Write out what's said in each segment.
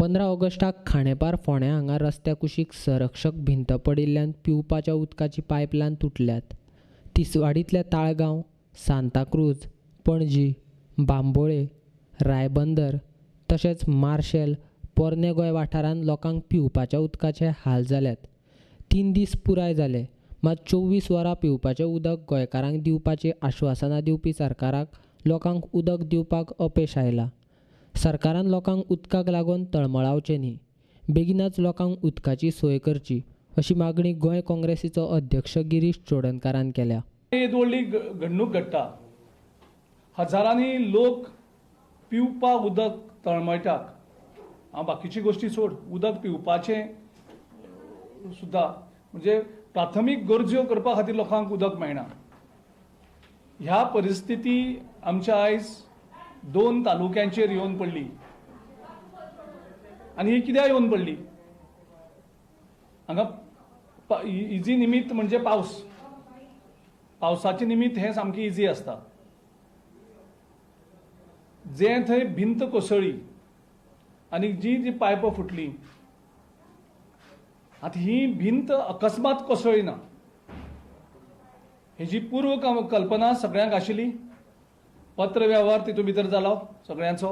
15 ऑगस्टाक खांडेपार फोंड्या हांगा रस्त्या कुशीक संरक्षक भिंत पडिल्ल्यान पिवपाच्या उदकाची पायपलायन तुटल्यात. तिसवाडींतल्या ताळगांव, सांताक्रूज, पणजी, बांबोळे, रायबंदर तशेंच मार्शेल, पोरणे गोंय वाठारांत लोकांक पिवपाच्या उदकाचे हाल जाल्यात. 3 दीस पुराय जाले, मात 24 वरां पिवपाचें उदक गोंयकारांक दिवपाची आश्वासनां दिवपी सरकाराक लोकांक उदक दिवपाक अपेश आयलां. सरकारान लोकांक उदकाक लागून तळमळावचें न्ही, बेगिनाच लोकांक उदकाची सोय करची अशी मागणी गोंय काँग्रेसीचो अध्यक्ष गिरीश चोडणकारान केल्या. येदी व्हडली घडणूक घडटा, हजारांनी लोक पिवपाक उदक तळमळटात. हांव बाकीची गोश्टी सोड, उदक पिवपाचें सुद्दां म्हणजे प्राथमीक गरज्यो करपा खातीर लोकांक उदक मेळना. ह्या परिस्थिती आमच्या आयज 2 तालुक्यांचेर येवन पडली. आनी ही कित्याक येवन पडली? हांगा इजी निमित्त म्हणजे पावस. पावसाचें निमित्त हें सामकें इजी आसता. जें थंय भिंत कोसळ्ळी आनी जी जी पायपां फुटली, आतां ही भिंत अकस्मात कोसळ्ळी ना, हेजी पूर्व कल्पना सगळ्यांक आशिल्ली. पत्र वेव्हार तितूंत भितर जालो सगळ्यांचो.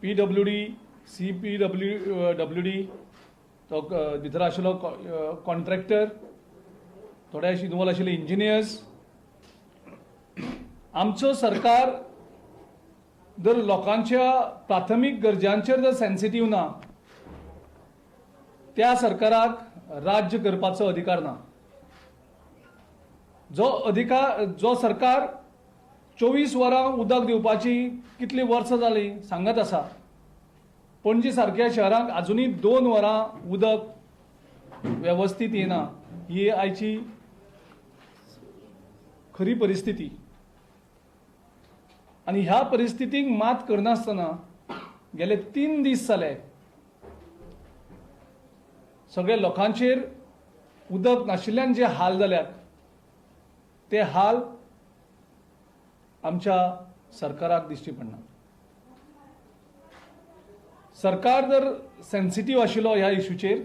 PWD, CPWD तो भितर आशिल्लो कॉन्ट्रॅक्टर, थोडे इनवॉल्व आशिल्ले इंजिनियर्स. आमचो सरकार जर लोकांच्या प्राथमीक गरजांचेर जर सेन्सिटीव ना, त्या सरकाराक राज्य करपाचो अधिकार ना. जो अधिकार, जो सरकार 24 वरां उदक दिवपाची कितली वर्सां जाली सांगत आसा, पणजी सारक्या शहरांक आजुनूय 2 वरां उदक वेवस्थीत येना, ही आयची खरी परिस्थिती. आनी ह्या परिस्थितीक मात करनासतना गेले 3 दीस जाले सगळे लोकांचेर उदक नाशिल्ल्यान जे हाल जाल्यात ते हाल आमच्या सरकाराक दिश्टी पडना. सरकार जर सेन्सिटीव आशिल्लो ह्या इशूचेर,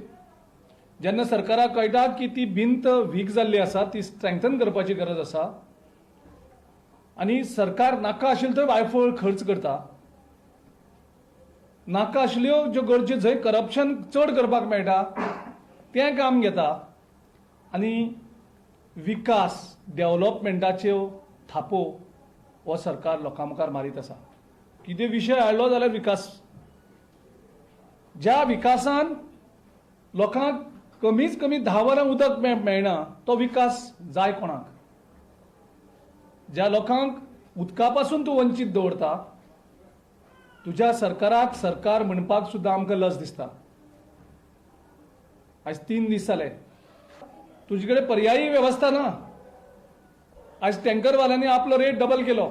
जेन्ना सरकाराक कळटा की ती भिंत वीक जाल्ली आसा, ती स्ट्रेंथन करपाची गरज आसा, आनी सरकार नाका आशिल्लो थंय वायफळ खर्च करता, नाका आशिल्ल्यो ज्यो गरज्यो जंय करप्शन चड करपाक मेळटा तें काम घेता, आनी विकास डेव्हलपमेंटाच्यो थापो हो सरकार लोकां मुखार मारीत आसा. कितें विशय हाडलो जाल्यार विकास, ज्या विकासान लोकांक कमीत कमी 10 वरां उदक मेळना तो विकास जाय कोणाक? ज्या लोकांक उदका पासून तूं वंचीत दवरता, तुज्या सरकाराक सरकार म्हणपाक सुद्दां आमकां लज दिसता. आयज 3 दीस जाले, तुजे कडेन पर्यायी वेवस्था ना. आयज टँकरवाल्यांनी आपलो रेट डबल केलो,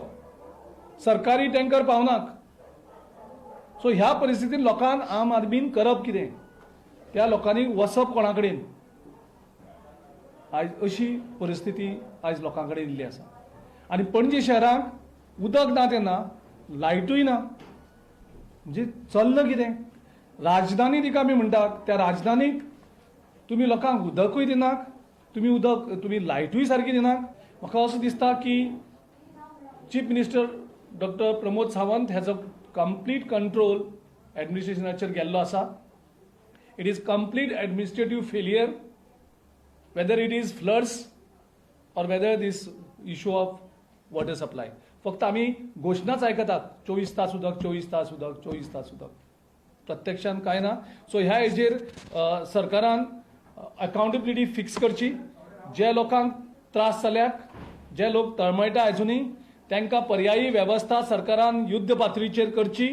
सरकारी टँकर पावनाक. सो ह्या परिस्थितीन लोकांक आम आदमीन करप कितें? त्या लोकांनी वचप कोणा कडेन? आयज अशी परिस्थिती आयज लोकां कडेन इल्ली आसा. आनी पणजी शहरांक उदक ना तेन्ना लायटूय ना, म्हणजे चल्लां कितें? राजधानी तिका आमी म्हणटात, त्या राजधानीक तुमी लोकांक उदकूय दिनात, तुमी उदक तुमी लायटूय सारकी दिनात. म्हाका असो दिसता की chief minister doctor Pramod Sawant हेजो कंप्लीट कंट्रोल एडमिनिस्ट्रेशनाचेर गेल्लो आसा. It is complete administrative failure, whether it is floods or whether this issue of water supply. फक्त आमी घोशणाच आयकतात, 24 तास उदक, 24 तास उदक, 24 तास उदक, प्रत्यक्षान कांय ना. सो ह्या हेजेर सरकारान अकाउंटेबिलिटी फिक्स करची. जे लोकांक त्रास जाल्यात, जे लोक तळमळटा आजुनूय, तांकां पर्यायी वेवस्था सरकारान युद्ध पातळीचेर करची.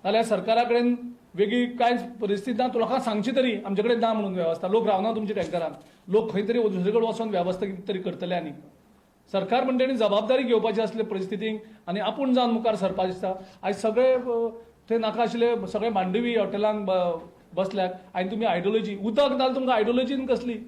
नाल्यार सरकारा कडेन वेगळी कांयच परिस्थिती ना, लोकांक सांगची तरी आमचे कडेन ना म्हणून वेवस्था. लोक रावना तुमच्या टँकरान, लोक खंय तरी दुसरे कडेन वचून वेवस्था कितें तरी करतले. आनी सरकार म्हणटा तेणी जबाबदारी घेवपाची आसले परिस्थितीक आनी आपूण जावन मुखार सरपाचें दिसता. आयज सगळे थंय नाका आशिल्ले सगळे मांडवी हॉटेलांक बसल्यात आनी तुमी आयडियोलॉजी, उदक ना तुमकां आयडियोलॉजीन कसली?